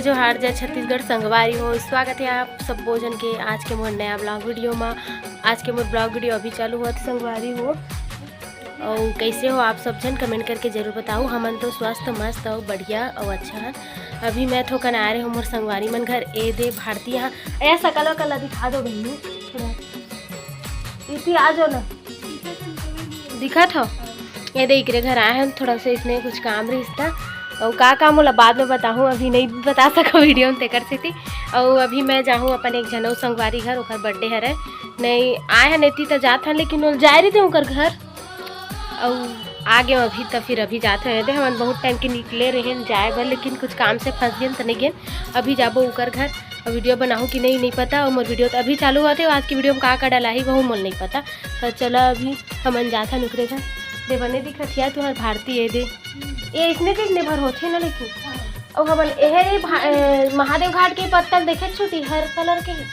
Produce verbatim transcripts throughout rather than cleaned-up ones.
जोहार, जय छत्तीसगढ़ संगवारी हो, स्वागत हे आप सब बोजन के आज के मोर नया ब्लॉग वीडियो मा। आज के मोर ब्लॉग वीडियो अभी चालू होत हे संगवारी हो। अउ कइसे हो आप सब झन, कमेंट करके जरूर बताओ। हमन तो स्वस्थ, मस्त अउ बढ़िया अउ अच्छा हन। अभी मैं थोकन आए रहे हो मोर संगवारी मन घर। ए दे भारती यहाँ, ए सकल वकल ला दिखा दो बहिनी थोड़ा, इति आ जाओ ना। दिखत हो? ए दे, एकरे घर आए हन, थोड़ा सा इसने कुछ काम रहिस ता। अउ का काम, ओला बाद में बताहूँ, अभी नहीं बता सको वीडियो में, तेकर सेती। अउ अभी मैं जाहूँ अपन एक झन अउ संगवारी घर, ओकर बर्थडे हरे। नहीं आए हन, एती त जात हन, लेकिन ओला जाए रहिते ओकर घर। अउ आ गए अभी, त फिर अभी जात हन। ए दे, हमन बहुत टाइम के निकले रहेन जाए बर, लेकिन कुछ काम से फंस गेन, त नहीं गेन। अभी जाबो ओकर घर। अउ वीडियो बनाहूँ कि नहीं, नहीं पता। अउ मोर वीडियो त अभी चालू होत हे, आज की वीडियो में का का डलाही, वहू मोला नहीं पता। त चला, अभी हमन जाथन ओकरे घर। दे बने दिखत हे तुहर भारती, ए दे। ए इसने चीज ने भर होथे ना, लेकिन अउ हमन एहे रे भा-, ए, महादेव घाट के पत्तल देखे छोटी, हर कलर के हे।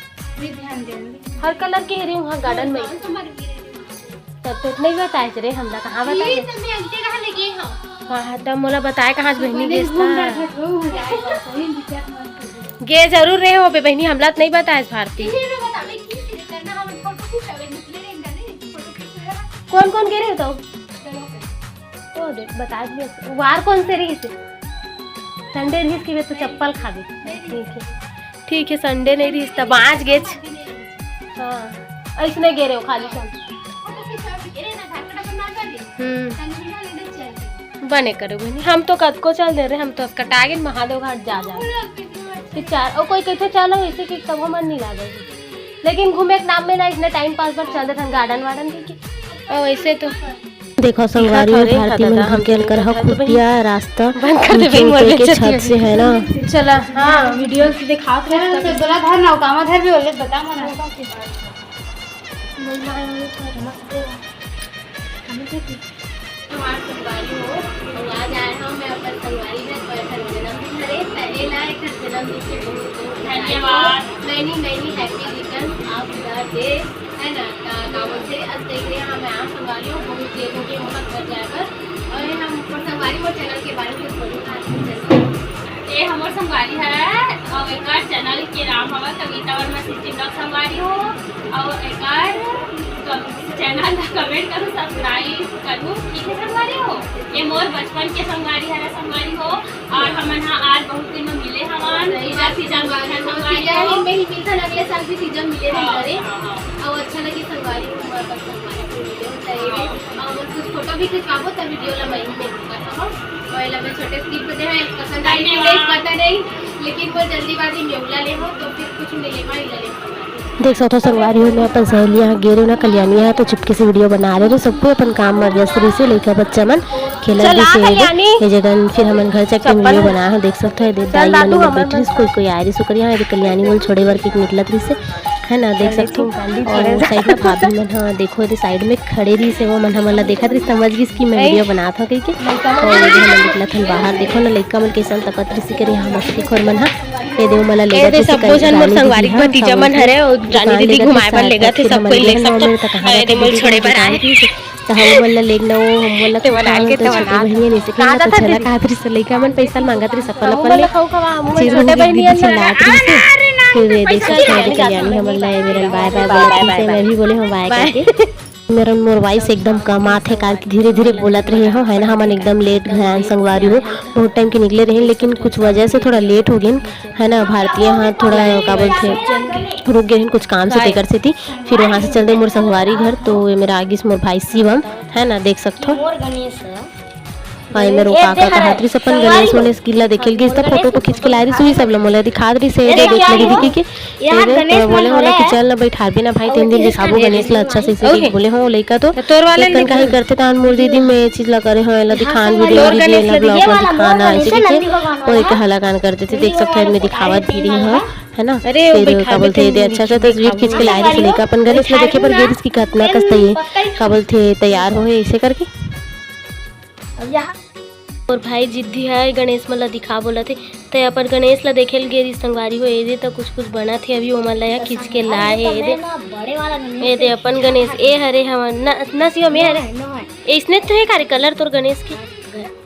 हर कलर के हे रे, वहाँ गार्डन में। तब तो नहीं बताए रे, हमला कहाँ बताए? हाँ, तब मोला बताए कहाँ बहिनी गेस था। गे जरूर रहे हो बे बहिनी, हमला त नहीं बताए भारती। कौन कौन गे रहे हो तो? ओ दे, बता दिए। वार कौन से रहिस? संडे रहिस कि बे तो चप्पल खाबे। ठीक है, ठीक है, संडे नहीं रहिस त बाँच गेच। हाँ, ऐसने गे रहे हो खाली सन। हम्म। बने करो बहिनी, हम तो कतको चल दे रहे, हम तो अस्कटा गेन महादेव घाट जा जा। फिर चार, और कोई कहते चलो, इसे कि तब हमन नहीं लागे। लेकिन घूमे के नाम में ना, इसने टाइम पास बर चल देथन गार्डन वार्डन के। और ऐसे तो देखो संगवारी हो, भारती मन घर के अंदर ह खुफिया रास्ता बंद कर दे नीचे भाई, मोर उतर के बेइज्जती छत से है ना। चला, हाँ, वीडियो से दिखाओ थोड़ा। तो बोला धर ना, कामा धर भी बोले, बता मना। हमार संगवारी हो, अउ आज आए हव मैं अपन संगवारी घर पर एखर जन्मदिन हरे, त एला एखर जन्मदिन के बहुत बहुत धन्यवाद। Many many happy returns of the day, है ना? त का बोलथे, अस देख रहे हैं, मैं आप संगवारी हो, बहुत देर हो गई हम लोग घर जाए बर, और ये हम संगवारी मोर चैनल के बारे में बोलूँ। ये हमर संगवारी है, और एकर चैनल के नाम हवा कविता वर्मा सिक्सटी ब्लॉग संगवारी हो, और एकर चैनल ला कमेंट करू, सब्सक्राइब करू, ठीक है संगवारी हो। ये मोर बचपन के संगवारी हरे संगवारी हो, और हमन हा आज बहुत दिन में मिले हवन। तीजा, तीजा मिलथन संगवारी हो। तीजा ही में ही मिलथन, अगले साल भी तीजा मिले रहे हाँ, घरे। हाँ, हाँ। और अच्छा लगे संगवारी हो, मोर बस संगवारी को मिले हो, चाहिए। हाँ। और कुछ फोटो भी खिंचवाबो, तब वीडियो ला मैं ही देखूंगा, समझ? और ये ला मैं छोटे से गिफ्ट दे हैं, पसंद आई कि नहीं, पता नहीं, लेकिन वो जल्दीबाजी में उला ले हो, तो फिर कुछ मिले, मैं इला ले। देख सकथो संगवारी हो, मैं अपन सहेली यहाँ गे रहे ना, कल्याणी यहाँ, तो चुपके से वीडियो बना रहे रहे, सबको अपन काम में व्यस्त रहिसे, लइका बच्चा मन खेलत चल, आ रहिसे। कल्याणी। ये जगह फिर हमन घर चल के वीडियो बना हो, देख सकथो, ये दे चल दाई मन दादू, में हमर बैठी रहिस, कोई कोई आए रहिस ओकर यहाँ, ये दे कल्याणी मोल छोड़े बर के निकलत रहिसे, है ना, देख सकथो। और साइड में भाभी मन, हाँ, देखो, ये दे साइड में खड़े रहिसे, वो मन हमन ला देखत रहिस, समझ गिस कि मैं वीडियो बनात हव कहिके। और ये दे हमन निकलत हन बाहर, देखो ना, लइका मन कैसन तपत रहिसे करे, यहाँ मस्ती खोर मन हा। ये दे ओमन ला लेगत हे, सबो झन मोर संगवारी के भतीजा मन हरे, अउ रानी दीदी घुमाए बर लेगत हे, सबको लेगत हे। अरे मोल छोड़े बर आए। त हम मन ला लेगना, वो हम मन ला छोटे बहिनी नहीं से खेलना, तो छला कहत रहिस, लइका मन पैसा मांगत रहिस, अपन अपन ले। चिरू छोटे बहिनी चिल्लात रहिस। फिर ये देख सकते हैं, कल्याणी हमन ला ये मेरन बाय बाय बोलत रहिस, मैं भी बोले हूँ बाय करके। मेरन मोर वॉइस एकदम कम आथे, काबर कि धीरे धीरे बोलत रहे हो, है ना, हमन एकदम लेट घर आन संगवारी हो, बहुत टाइम के निकले रहे, लेकिन कुछ वजह से थोड़ा लेट हो गए, है ना। भारतीय हाँ थोड़ा का बोलथे, रुक गए कुछ काम से, तेकर सेती। फिर वहाँ से चल दे मोर संगवारी घर, तो ये मेरा आगिस मोर भाई शिवम, है ना, देख सकथो। और ये मेरे काका कहत रहिस अपन गणेश वणेश गिल्ला देखे लगिस, त फोटो तो खींच के लाए रहिस, वही सब ला मोला दिखात रहिस, ये देख लगी दिखी के। ये रे, तो बोले मोला कि चल ना बैठाबे ना भाई, तेन दिन दिखाबो गणेश ला अच्छा से, से बोले हो लइका तो तोर वाले कन काहे करथे तान मोर दीदी में चीज ला करे हो, एला दिखान वीडियो दीदी, एला ब्लॉग में दिखाना ऐसे के। ओए कहला कान करथे, देख सकथो, मैं दिखावत भी रही हूँ, है ना। अरे, फिर का बोलथे, दे अच्छा सा तस्वीर खींच के लाए रहिस लइका, अपन गणेश ला देखे बर गे रहिस कि कतना कस तैयार हो है, ऐसे करके। अब यहाँ मोर भाई जिद्दी है, गणेश मन ला दिखा बोलत हे। ते अपन गणेश ला देखे ल गे रहिस संगवारी हो, एदे त कुछ कुछ बनत हे, अभी ओमन ला यहाँ खींच के लाए हे। एदे, एदे अपन गणेश ए हरे हमन न, न शिवम ए हरे। ऐसने तो हे का रे कलर तोर गणेश के?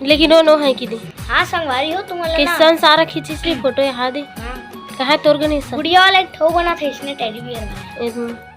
लेकिन वो नो है कि दे। हाँ संगवारी हो, तुम वाला ना। किसन सारा खींचिस ली फोटो यहाँ दे। हाँ। कहाँ तोर गन हिस्सा? गुड़िया वाला एक ठो बना था इसने टेडी बियर में। एक मिनट।